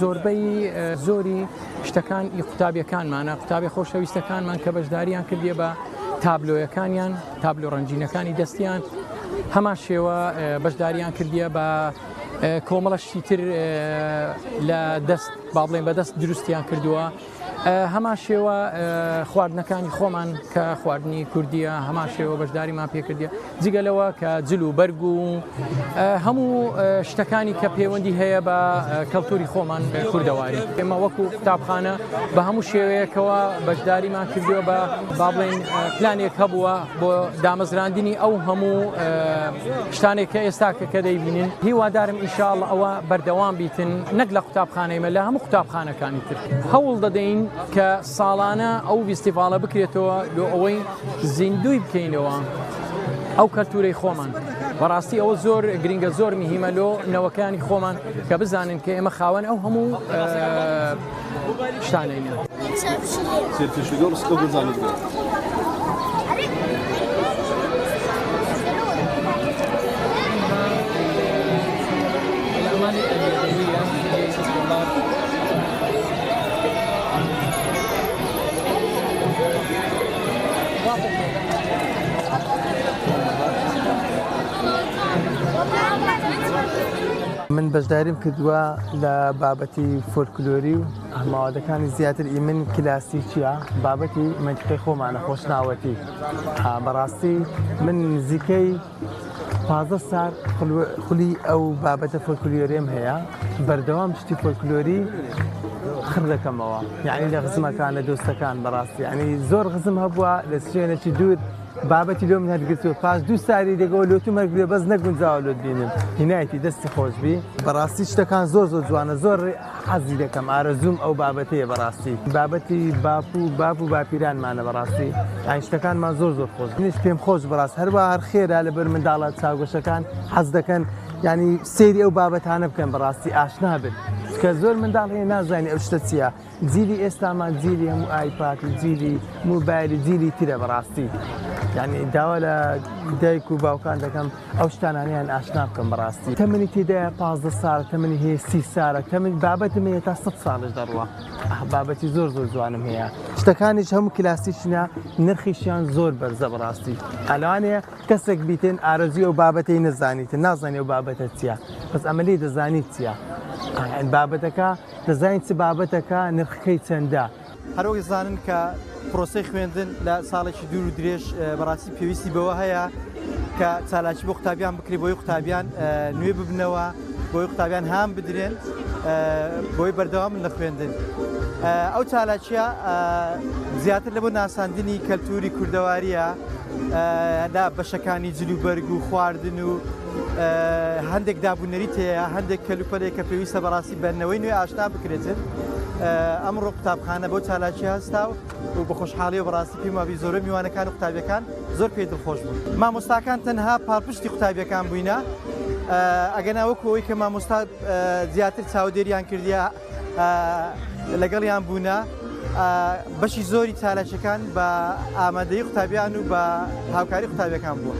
زۆربەی زۆری شتەکان ئی قوتابیەکانمانە، قوتابی خۆشەویستەکانمان کە بەشداریان کردیە بە تابلۆیەکانیان، تابلۆ ڕەنگینەکانی دەستیان، هەمان شێوە بەشداریان کردیە بە کۆمەڵە شتی تر لە دەست با بڵێن بە دەست دروستیان کردووە. هەمان شێوە خواردنەکانی خۆمان کە خواردنی کوردیە هەمان شێوە بەشداریمان پێکردیە جگە لەوە کە جل و بەرگ و هەموو شتەکانی کە پەیوەندی هەیە بە کەلتوری خۆمان کوردەواری ئێمە وەکو قوتابخانە بە هەموو شێوەیەکەوە بەشداریمان کردووە بە با بڵێن پلانێک هەبووە بۆ دامەزراندنی ئەو هەموو شتانێک کە ئێستا کە دەیبینین هیوادارم ئیشاڵ ئەوە بەردەوام بیتن نەک لە قوتابخانەی مە لە هەموو قوتابخانەکانی تر هەوڵ دەدەین کە ساڵانە ئەو فیستیڤاڵە بکرێتەوە لۆ ئەوەی زیندوی بکەینەوە ئەو کەلتورەی خۆمان بەڕاستی ئەوە زۆر گرنگە زۆر مهمە لۆ نەوەکانی خۆمان کە بزانن کە ئێمە خاوەن ئەو هەموو شتانەینە. من بەشداریم کردووە لە بابەتی فۆلکلۆری و ماوادەکانی زیاتر ئی من کلاسیکیە بابەتی منتیقەی خۆمانە خۆشناوەتی بەڕاستی من نزیکەی 15 سال خولی ئەو بابەتە فۆلکلۆریم هەیە بەردەوام شتی فۆلکلۆری خڕ دەکەمەوە یعنی لە خزمەکان لە دۆستەکان بەڕاستی یعنی زۆر خزم هەبووە لە شوێنێکی دوور بابەتی لۆ من هەرگرتووە پاش دوو ساری دەگەوە لۆ تو مەرگێ بەس نەگونجاوە لۆت بینم هینایەتی دەستی خۆشبی بەڕاستی شتەکان زۆر زۆر جوانە زۆر حەزی دەکەم ئارەزووم ئەو بابەتەیە بەڕاستی بابەتی باپ و باپ و باپیرانمانە بەڕاستی یان شتەکانمان زۆر زۆر خۆش منیش پێم خۆش بەڕاست هەروە هەر خێرا لەبەر منداڵە چاوگەشەکان حەز دەکەن ینی سەیری ئەو بابەتانە بکەن بەڕاستی ئاشنا بن کە زۆر منداڵ هەیە نازانی ئەو شتە چییە جیلی ئێستامان جیلی هەموو ئایپاد و جیلی موبایلی جیلی ترە بەڕاستی یعنی داوا لە دایک و باوکان دەکەم ئەو شتانانیان ئاشنا بکەم بەڕاستی تەمەنی تێدایە 15 ساڵ تەمەنی هەیە 30 ساڵە تەمەن بابەتم هەیە تا 100 ساڵش دەڕوە بابەتی زۆر زۆر جوانم هەیە شتەکانیش هەموو کلاسیشنە نرخیشیان زۆر بەرزە بەڕاستی ئەلوانەیە کەسێک بیتن ئارەزوی ئەو بابەتەی نەزانیتن نازانێ ئەو بابەتە چییە بەس ئەمە لێی دەزانیت چییە بابەتەکە دەزانین چ بابەتەکە نرخەکەی چەندە. هەروەک دەزانن کە پرۆسەی خوێندن لە ساڵێکی دوور و درێژ بەڕاستی پێویستی بەوە هەیە کە چالاکی بۆ قوتابیان بکرێت بۆی قوتابیان نوێ ببنەوە بۆی قوتابیان هام بدرێن بۆی بەردەوام لە خوێندن. ئەو چالاکیە زیاتر لە بۆ ناساندنی کەلتوری کوردەواریە لە بەشەکانی جلوبەرگ و خواردن و هەندێک دابونەریت هەیە هەندێک کەلوپەلێک کە پێویستە بەڕاستی بەرنەوەی نوێ ئاشنا بکرێتن ئەمڕۆ قوتابخانە بۆ چالاکی هەستا و بە خۆشحاڵی و بەڕاستی پێم وابی زۆرە میوانەکان و قوتابیەکان زۆر پێی دڵخۆش بوون مامۆستاکان تەنها پاڵپشتی قوتابیەکان بووینە ئەگەنا وەکو ئەوەی کە مامۆستا زیاتر چاودێریان کردیە لەگەڵیان بوونە بەشی زۆری چالاکیەکان بە ئامادەی قوتابیان و بە هاوکاری قوتابیەکان بووە.